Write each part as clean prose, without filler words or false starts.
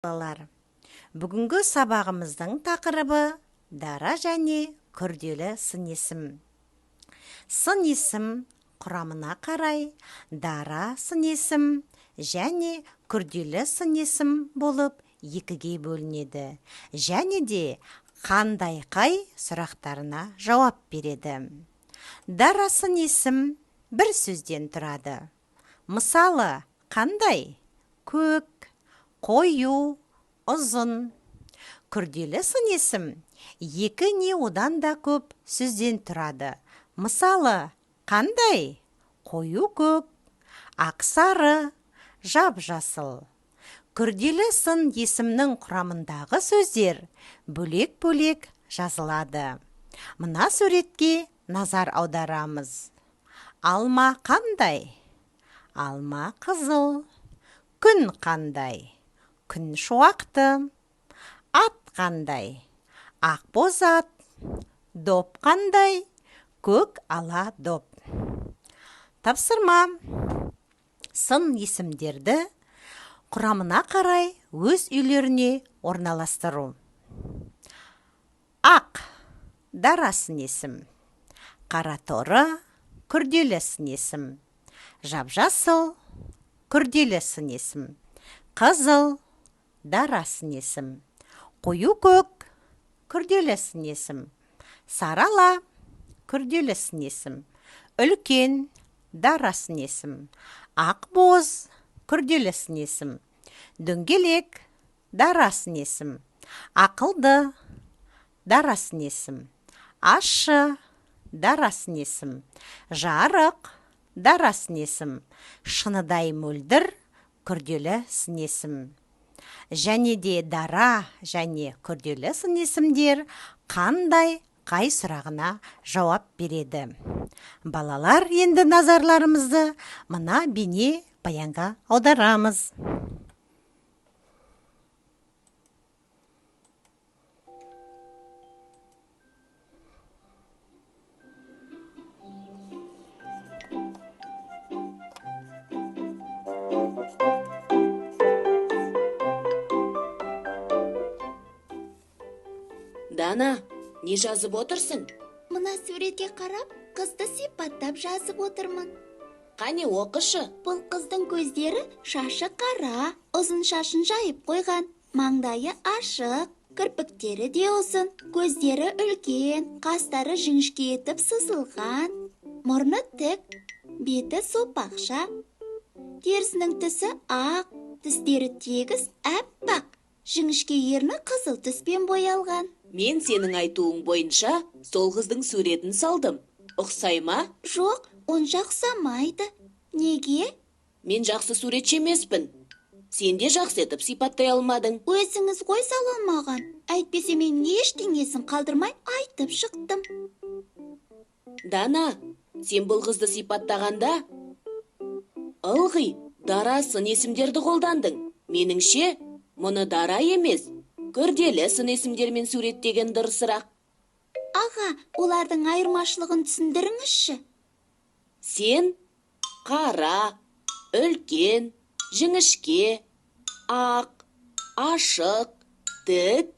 Балалар, бүгінгі сабағымыздың тақырыбы дара және күрделі сын есім. Сын есім құрамына қарай дара сын есім және күрделі сын есім болып екіге бөлінеді және де қандай қай сұрақтарына жауап береді. Дара сын есім бір сөзден тұрады. Мысалы, қандай? Көк, қою, ұзын. Күрделі сын есім екі не одан да көп сөзден тұрады. Мысалы, қандай? Қою көк, ақсары, жап-жасыл. Күрделі сын есімнің құрамындағы сөздер бөлек-бөлек жазылады. Мына суретке назар аударамыз. Алма қандай? Алма қызыл. Күн қандай? Күн шуақты. Ат қандай? Ақбоз ат. Доп қандай? Көк ала доп. Тапсырма. Сын есімдерді құрамына қарай өз үйлеріне орналастыру. Ақ дара сын есім. Қара торы күрделі сын есім. Жап-жасыл күрделі сын есім. Қызыл дара сын есім. Қою көк күрделі сын есім. Сарала күрделі сын есім. Үлкен дара сын есім. Ақбоз күрделі сын есім. Дөңгелек дара сын есім. Ақылды дара сын есім. Ащы дара сын есім. Жарық дара сын есім. Шыныдай мөлдір күрделі сын есім. Және де дара және күрделі сын есімдер қандай қай сұрағына жауап береді. Балалар, енді назарларымызды мына бейне баянға аударамыз. Дана, не жазып отырсың? Мына суретке қарап, қызды сипаттап жазып отырмын. Қане, оқышы. Бұл қыздың көздері, шашы қара, ұзын шашын жайып қойған, маңдайы ашық, кірпіктері де ұзын, көздері үлкен, қастары жіңішке етіп сызылған, мұрны тік, беті сопақша, терісінің түсі ақ, тістері тегіс, әппақ, жіңішке ерні қызыл түспен боялған. Мен сенің айтуың бойынша сол қыздың суретін салдым. Ұқсай ма? Жоқ, онша ұқсамайды. Неге? Мен жақсы суретші емеспін. Сен де жақсы етіп сипаттай алмадың. Өзіңіз ғой сала алмаған. Әйтпесе мен ештеңесін қалдырмай айтып шықтым. Дана, сен бұл қызды сипаттағанда ылғи дара сын есімдерді қолдандың. Меніңше, мұны дара емес, күрделі сын есімдермен суреттеген дұрысырақ. Аға, олардың айырмашылығын түсіндіріңізші. Сен қара, үлкен, жіңішке, ақ, ашық, тік,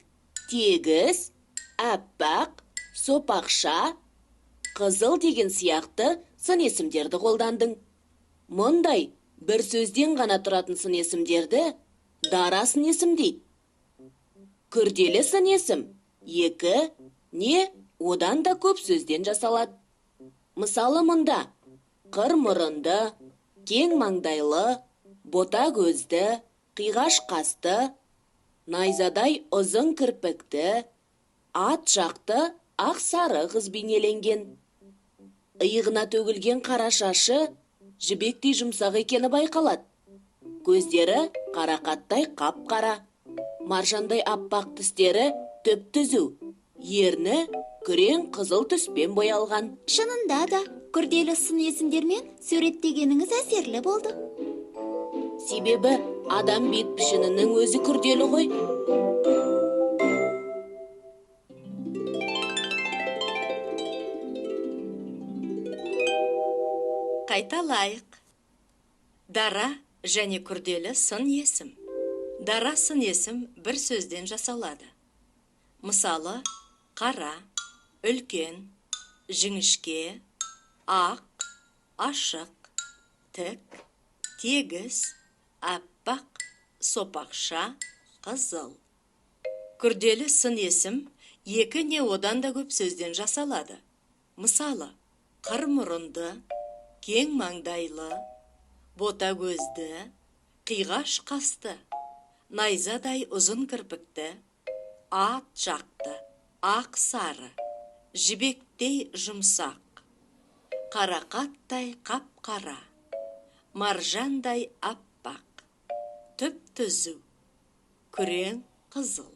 тегіс, әппақ, сопақша, қызыл деген сияқты сын есімдерді қолдандың. Мұндай бір сөзден ғана тұратын сын есімдерді дара сын есім дейді. Күрделі сын есім екі не одан да көп сөзден жасалады. Мысалы, мұнда қыр мұрынды, кең маңдайлы, бота көзді, қиғаш қасты, найзадай ұзын кірпікті, ат жақты ақ сары қыз бейнеленген. Иығына төгілген қара шашы жібектей жұмсақ екені байқалады. Көздері қарақаттай қап-қара, маржандай аппақ тістері түп-түзу, ерні күрең қызыл түспен боялған. Шынында да, күрделі сын есімдермен суреттегеніңіз әсерлі болды. Себебі адам бет пішінінің өзі күрделі ғой. Қайталайық. Дара және күрделі сын есім. Дара сын есім бір сөзден жасалады. Мысалы, қара, үлкен, жіңішке, ақ, ашық, тік, тегіс, аппақ, сопақша, қызыл. Күрделі сын есім екі не одан да көп сөзден жасалады. Мысалы, қыр мұрынды, кең маңдайлы, бота көзді, қиғаш қасты, найзадай ұзын кірпікті, ат жақты, ақ сары, жібектей жұмсақ, қарақаттай қап-қара, маржандай аппақ, түп-түзу, күрең қызыл.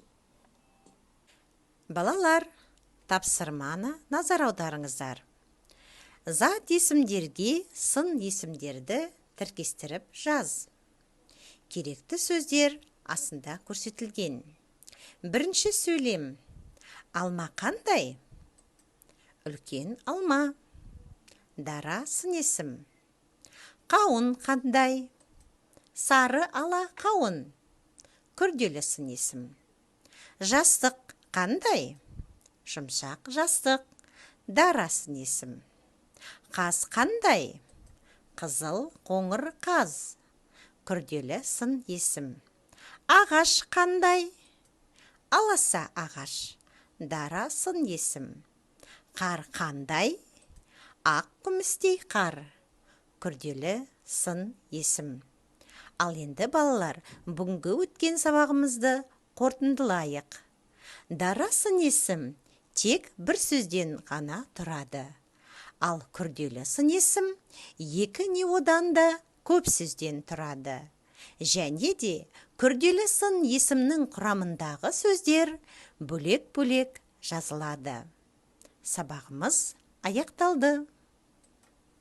Балалар, тапсырманы назар аударыңыздар. Зат есімдерге сын есімдерді тіркестіріп жаз. Керекті сөздер астында көрсетілген. Бірінші сөйлем. Алма қандай? Үлкен алма. Дара сын есім. Қауын қандай? Сары ала қауын. Күрделі сын есім. Жастық қандай? Жұмсақ жастық. Дара сын есім. Қаз қандай? Қызыл қоңыр қаз. Күрделі сын есім. Ағаш қандай? Аласа ағаш. Дара сын есім. Қар қандай? Ақ күмістей қар. Күрделі сын есім. Ал енді, балалар, бүгінгі өткен сабағымызды қорытындылайық. Дара сын есім тек бір сөзден ғана тұрады. Ал күрделі сын есім екі не одан да көп сөзден тұрады. Және де күрделі сын есімнің құрамындағы сөздер бөлек-бөлек жазылады. Сабағымыз аяқталды.